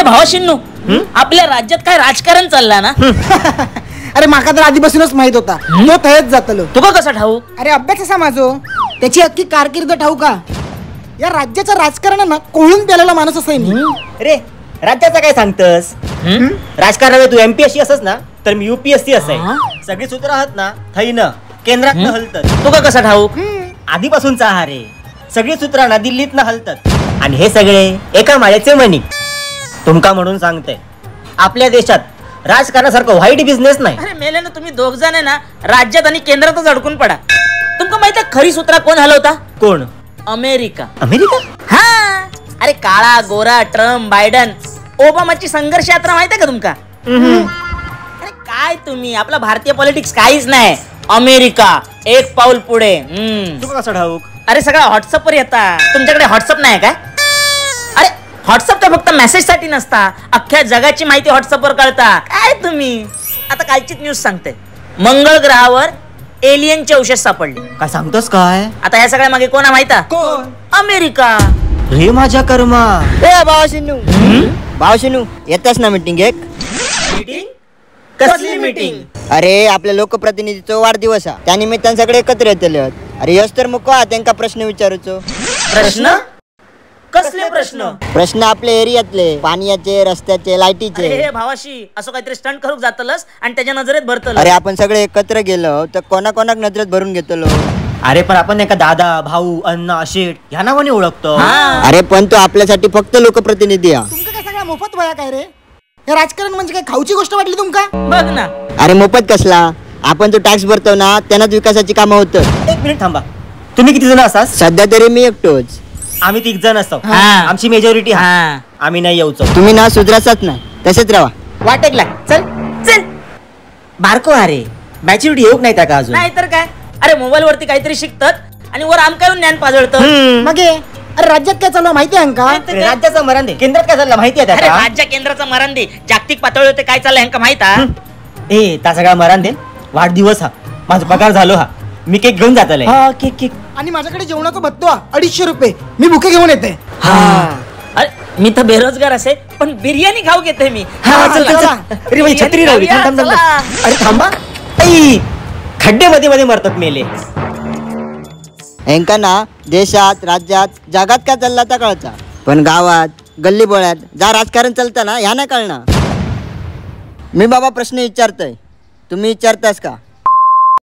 भावाशिन्नू, आपल्या राज्यात काय राजकारण चालला ना? अरे माका तर आधीपासूनच माहित होता तो थयच जातलो. तुका कसं ठाऊक? अरे अभ्यास असा माझो, त्याची अख्खी कारकीर्द ठाऊका. या राज्याचं राजकारण ना कोळून प्यालेला माणूस असाय मी. अरे राज्याचं काय सांगतस? राजकारणामध्ये तू एमपीएससी असस ना, तर मी युपीएससी असाय. सगळी सूत्र आहात ना थै न केंद्रात न हलतत. तुका कसं ठाऊक? आधीपासूनचा हा रे, सगळी सूत्र ना दिल्लीत न हलतत. आणि हे सगळे एका माळ्याचे मणी. तुमका म्हणून सांगते, आपल्या देशात राजकारणासारखं वाईट बिझनेस नाही. अरे मेले ना, तुम्ही दोघ जण आहे ना राज्यात आणि केंद्रातच अडकून पडा. तुमका माहित आहे खरी सूत्रा कोण हलवता? कोण? अमेरिका. अमेरिका? हा. अरे काळा गोरा ट्रम्प बायडन ओबामाची संघर्ष यात्रा माहित आहे का तुमका? अरे काय तुम्ही, आपला भारतीय पॉलिटिक्स काहीच नाही. अमेरिका एक पाऊल पुढे. तुका कसं ठाऊक? अरे सगळा व्हॉट्सअप वर येता. तुमच्याकडे व्हॉट्सअप नाही का? अरे व्हॉट्सअप तर फक्त मेसेज साठी नसता, अख्ख्या जगाची माहिती व्हॉट्सअप वर कळता. काय तुम्ही? आता कालचीच न्यूज सांगते, मंगळ ग्रहावर एलियनचे अवशेष सापडले. काय सांगतोस काय? आता ह्या सगळ्या मागे कोण माहिता? कोण? अमेरिका. रे माझ्या कर्मा. ए भावाशिनू, भावाशिनू येतास ना मीटिंग? एक मीटिंग? कसली मीटिंग? अरे आपल्या लोकप्रतिनिधीचो वाढदिवस हा, त्या निमित्तानं सगळे एकत्र येतले. अरे यश तर मुको त्यांका प्रश्न विचारूचो. प्रश्न? कसले प्रश्न? प्रश्न आपल्या एरियातले, पाण्याचे, रस्त्याचे, लाईटीचे. अरे भावाशी असं काहीतरी स्टंट करूक जातलस आणि त्याच्या नजरेत भरतल. अरे आपण सगळे एकत्र गेलो तर कोणाकोणाक नजरेत भरून घेतलो. अरे पण आपण एका दादा भाऊ अण्णा शेठ ह्या नावाने ओळखतो. अरे पण तो आपल्यासाठी फक्त लोकप्रतिनिधी हा. तुमका काय सगळा मोफत वया काय रे? हे राजकारण म्हणजे काय खाऊची गोष्ट वाटली तुमका? बघ ना. अरे मोफत कसला, आपण जो टॅक्स भरतो ना त्यांनाच विकासाची कामं होतं. एक मिनिट थांबा, तुम्ही किती जण असास? सध्या तरी मी एकटोच. आम्ही 3 जण असतो, आमची मेजॉरिटी. हा, आम्ही नाही येऊचो. तुम्ही ना सुधराचाच नाही, तसेच राहा. वाटेक लाग, चल चल. बारको अरे मॅच्युरिटी येऊक नाही का अजून? नाही तर काय. अरे मोबाईल वरती काहीतरी शिकतात आणि वर आमका येऊन ज्ञान पाजळतं. मग अरे राज्यात काय चालू माहिती आहे का? राज्याचा मरण दे, केंद्रात काय चाललं माहिती आहे? अरे राज्य केंद्राचा मरण दे, जागतिक पातळीवर काय चाललं ह्यांका माहित आहे? ए ता सगळा मरण दे. वाढदिवस हा, माझा पगार झालो हा, मी केक घेऊन जातले. हा केक केक. आणि माझ्याकडे जेवणाचा भत्तो 250 रुपये, मी बुके घेऊन येते. अरे मी तर बेरोजगार असे पण बिर्याणी खाऊ घेते मी. अरे माझी छत्री राहिली. थांब थांब. अरे थांबा, खड्डे मध्ये मध्ये मरतात मेले. ह्यांका ना देशात राज्यात जगात काय चालला त्या कळता, पण गावात गल्ली बोळ्यात जा राजकारण चालतं ना ह्या नाही कळणार. मी बाबा प्रश्न विचारतोय, तुम्ही विचारतास का?